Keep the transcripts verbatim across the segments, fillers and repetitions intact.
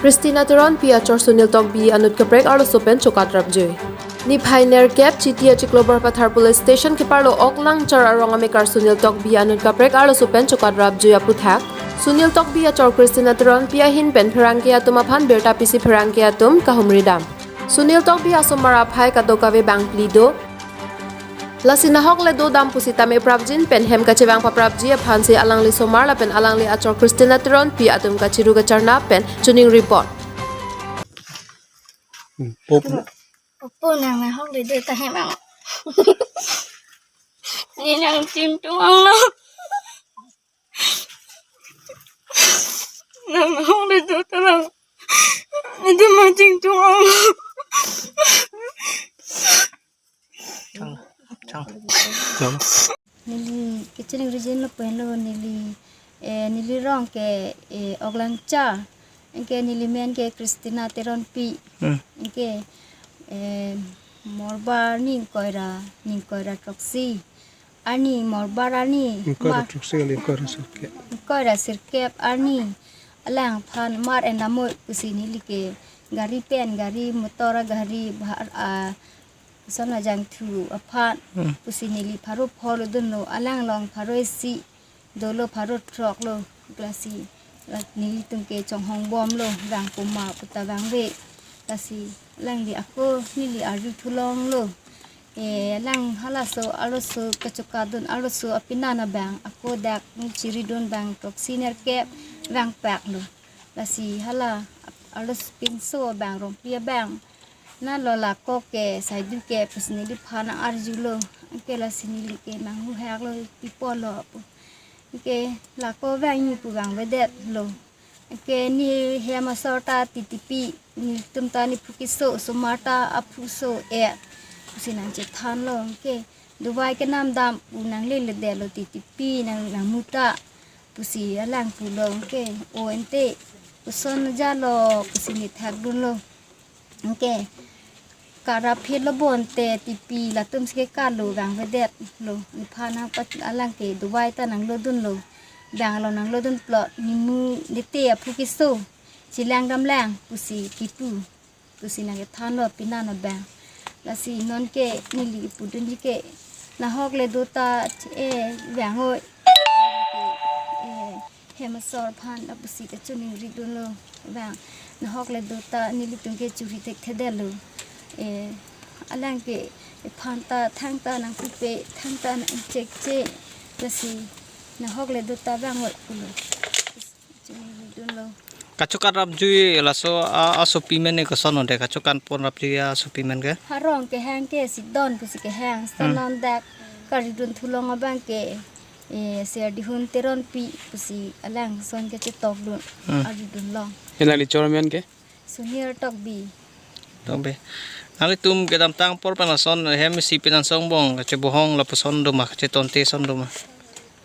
Christina Teronpi achor Sunil Tokbi anut kaprek arloso pen chokat rapjui. Niphai nerkep Chiti achiklo Borpathar Police Station keparlo Oklangchar arong amekar Sunil Tokbi anut kaprek arloso pen chokat rapjui aputhak Sunil Tokbi achor Christina Teronpi ahin pen pherangke atum aphan birta pisi pherangke atum kahumri dam. Sunil Tokbi asomar aphai kadokave bangphli do. Lasi nahok le dodam pusitame prapjin pen hem kachevang paprapji aphansi alangli somar lapen alangli achor Christina Teronpi atum kachiru kacharna pen chuning report. Hmm, pop. Opo nang nahok le do ta hem ang. Ni nang chingtung ang lo. Nang nahok le do ta lang. Ni do ma chingtung ang lo. Chang, chang. Neli kechiningri jin lo pen lo neli, eh, neli rong ke, eh, Oklangchar. Anke neli men ke Christina Teronpi. Hmm. Anke, eh, morbar ningkoira, ningkoira throksi. Arni morbar arni. Ningkoira throksi kali ningkoira sirkep. Ningkoira sirkep arni. Alangphan mar en damoi pusi neli ke gari pen, gari motor gari bahar, ah, son ajangthu aphan. Hmm. Pusi neli pharo pho lo dunlo, alang along pharo isi dolo, pharo throk lo, lasi la nelitum ke chonghong bom lo, vang puma puta vangve. Lasi alangli ako neli arju thulong lo. Eh, alang halaso arloso kachokat dun arloso apinan abang ako dak neli chiri dun bang throksi nerkep vangpak lo. Lasi hala arloso pinso abang rongpi abang. Na lo lako ke saidu ke pusi neliphan arju lo. Anke lasi neli ke manghu hak lo, pipo lo pu. Anke lako vangji pu vangvedet lo. Anke ne hem asor ta titipi, netum ta nephu keso, osomar ta aphu so-et pusi nangchethan lo. Anke dovai kenam dam pu nangleledet lo titipi nang nangmuta pusi alang pulo. Anke o ente koson jalo pusi nithak dunlo. Anke karap phit lo bonte tipi latum si ke kalo vangvedet lo. Nephan nangpat alang ke dovai ta nanglo dunlo. Vang lo nanglo dun plot nimu nete aphu keso chelang damlang pusi kipu. Pusi nangkethan lo pinan abang. Lasi non ke neli pudunji ke nahok le do ta, eh, vang o, eh, hem asor aphan lapusi kachiningri dunlo. Vang nahok le do ta nelitum ke churi thekthedet lo. Eh, alang ke ephan ta thangta nangpupe, thangta nangchekche. Lasi nahok le do ta vang o pulo. Chiningri dunlo. Kachokat rapjui laso a, asopi men ke koson onde kachokat pon rapjui asopi men ke? Harong kehang ke si don pusi kehang. Hmm. Son non dak kari dun thulong abang ke, eh, Serdihun Teronpi pusi alang son ke chetok dun. Hmm. Ari dunlong. Alangli chor men ke? Sunil Tokbi. Tokbi. Nanglitum kedamtang apor pen lason hem isi penan songbong kachebohong lapuson doma kachetonte son doma?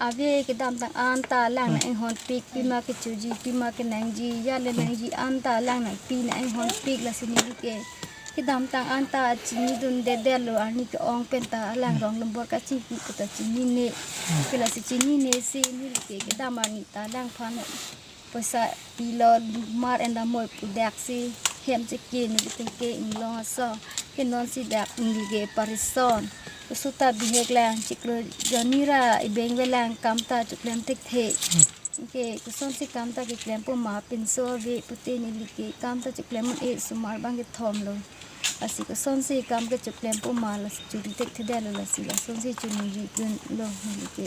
Ave, kedamtang anta alang, hmm, nang-inghonpik, pima kechoji, pima kenangji, jale nangji anta alang nangpi nang-inghonpik. Lasi neli ke kedamtang anta chinidundedet lo, arni ke-ong pen ta alang, hmm, rong nombor kachingki pu ta chinine. Hmm. Ke lasi chinine si neli ke kedam arni ta alangphan poisa pilo, mar en damoi pu dak si hem cheke nelitum ke inglong aso. Ke non si dak neli ke parison. Koso ta bihek lang, chiklo jonni ra ibeng velang, kam ta choklem thekthe. Ke kosonsi kam ta keklem puma, pinso ave pute neli ke kam ta choklem un-e, osomar bang kethom lo. Lasi kosonsi kam ke choklem puma, lasi churi thekthedet lo, lasi lasonsi chiningri dunlo neli ke.